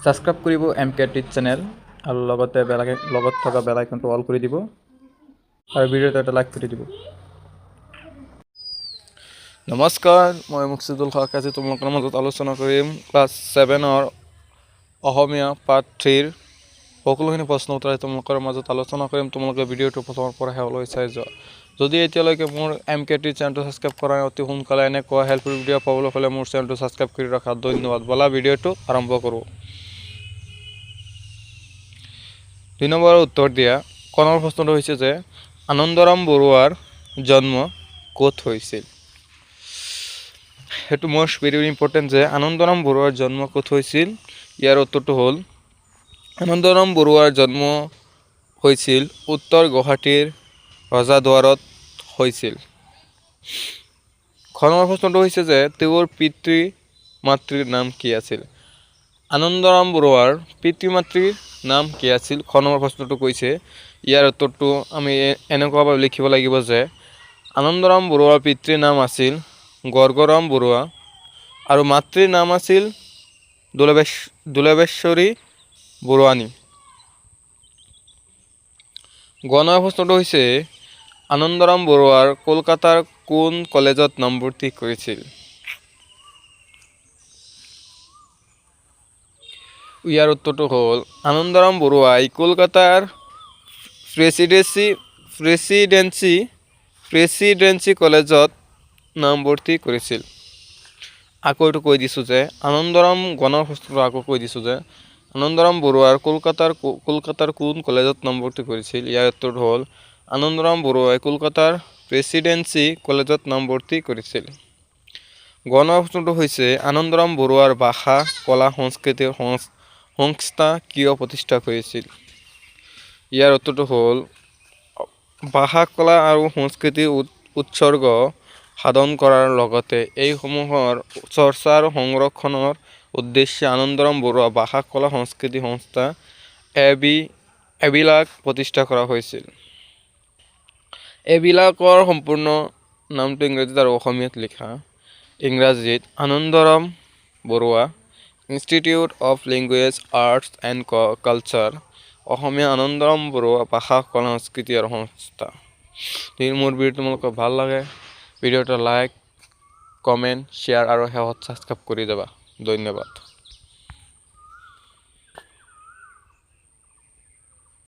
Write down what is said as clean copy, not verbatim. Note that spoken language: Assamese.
ছাবস্ক্ৰাইব কৰিব এম কে টি চেনেল আৰু লগতে বেল লগত থকা বেল আইকনটো অল কৰি দিব আৰু ভিডিঅ'টো এটা লাইক কৰি দিব। নমস্কাৰ, মই মুকছিদুল হক। আজি তোমালোকৰ মাজত আলোচনা কৰিম ক্লাছ ছেভেনৰ অসমীয়া পাৰ্ট থ্ৰীৰ সকলোখিনি প্ৰশ্ন উত্তৰ তোমালোকৰ মাজত আলোচনা কৰিম। তোমালোকে ভিডিঅ'টো প্ৰথমৰ পৰা শেষলৈ চাই যোৱা। যদি এতিয়ালৈকে মোৰ এম কে টি চেনেলটো ছাবস্ক্ৰাইব কৰা নাই, অতি সোনকালে এনেকুৱা হেল্পফুল ভিডিঅ' পাবলৈ হ'লে মোৰ চেনেলটো ছাবস্ক্ৰাইব কৰি ৰাখা। ধন্যবাদ। ব'লা, ভিডিঅ'টো আৰম্ভ কৰোঁ। 2 নম্বৰৰ উত্তৰ দিয়া। ক নম্বৰ প্ৰশ্নটো হৈছে যে আনন্দৰাম বৰুৱাৰ জন্ম ক'ত হৈছিল? সেইটো মষ্ট ভেৰি ভেৰি ইম্পৰ্টেণ্ট যে আনন্দৰাম বৰুৱাৰ জন্ম ক'ত হৈছিল। ইয়াৰ উত্তৰটো হ'ল, আনন্দৰাম বৰুৱাৰ জন্ম হৈছিল উত্তৰ গুৱাহাটীৰ ৰজাদুৱাৰত হৈছিল। খ নম্বৰ প্ৰশ্নটো হৈছে যে তেওঁৰ পিতৃ মাতৃৰ নাম কি আছিল? আনন্দৰাম বৰুৱাৰ পিতৃ মাতৃৰ নাম কি আছিল, খ নম্বৰ প্ৰশ্নটো কৈছে। ইয়াৰ উত্তৰটো আমি এনেকুৱাভাৱে লিখিব লাগিব যে আনন্দৰাম বৰুৱাৰ পিতৃৰ নাম আছিল গৰ্গৰাম বৰুৱা আৰু মাতৃৰ নাম আছিল দুলবেশ্বৰী বৰুৱানী। গ নম্বৰ প্ৰশ্নটো হৈছে, আনন্দৰাম বৰুৱাৰ কলকাতাৰ কোন কলেজত নামভৰ্তি কৰিছিল? ইয়াৰ উত্তৰটো হ'ল, আনন্দৰাম বৰুৱাই কলকাতাৰ প্ৰেচিডেন্সি প্ৰেচিডেন্সি প্ৰেচিডেন্সি কলেজত নামভৰ্তি কৰিছিল। আকৌ এইটো কৈ দিছোঁ যে আনন্দৰাম গণৰ প্ৰশ্নটো আকৌ কৈ দিছোঁ যে আনন্দৰাম বৰুৱাৰ কলকাতাৰ কোন কলেজত নামভৰ্তি কৰিছিল? ইয়াৰ উত্তৰটো হ'ল, আনন্দৰাম বৰুৱাই কলকাতাৰ প্ৰেচিডেন্সি কলেজত নামভৰ্তি কৰিছিল। গ নম্বৰ প্ৰশ্নটো হৈছে, আনন্দৰাম বৰুৱাৰ ভাষা, কলা, সংস্কৃতিৰ সংস্থা কিয় প্ৰতিষ্ঠা কৰিছিল? ইয়াৰ উত্তৰটো হ'ল, ভাষা, কলা আৰু সংস্কৃতিৰ উৎসৰ্গ সাধন কৰাৰ লগতে এইসমূহৰ চৰ্চা আৰু সংৰক্ষণৰ উদ্দেশ্যে আনন্দৰাম বৰুৱা ভাষা, কলা, সংস্কৃতি সংস্থা এবিলাক প্ৰতিষ্ঠা কৰা হৈছিল। এইবিলাকৰ সম্পূৰ্ণ নামটো ইংৰাজীত আৰু অসমীয়াত লিখা। ইংৰাজীত Anandaram Baruah Institute of Language, Arts and Culture, Asomiya Anandaram Barua ভাষা, কলা, সংস্কৃতি আৰু সংস্থা। যদি মোৰ ভিডিঅ' তোমালোকৰ ভাল লাগে, ভিডিঅ'টো লাইক, কমেণ্ট, শ্বেয়াৰ আৰু শেষত ছাবস্ক্ৰাইব কৰি যাবা। ধন্যবাদ।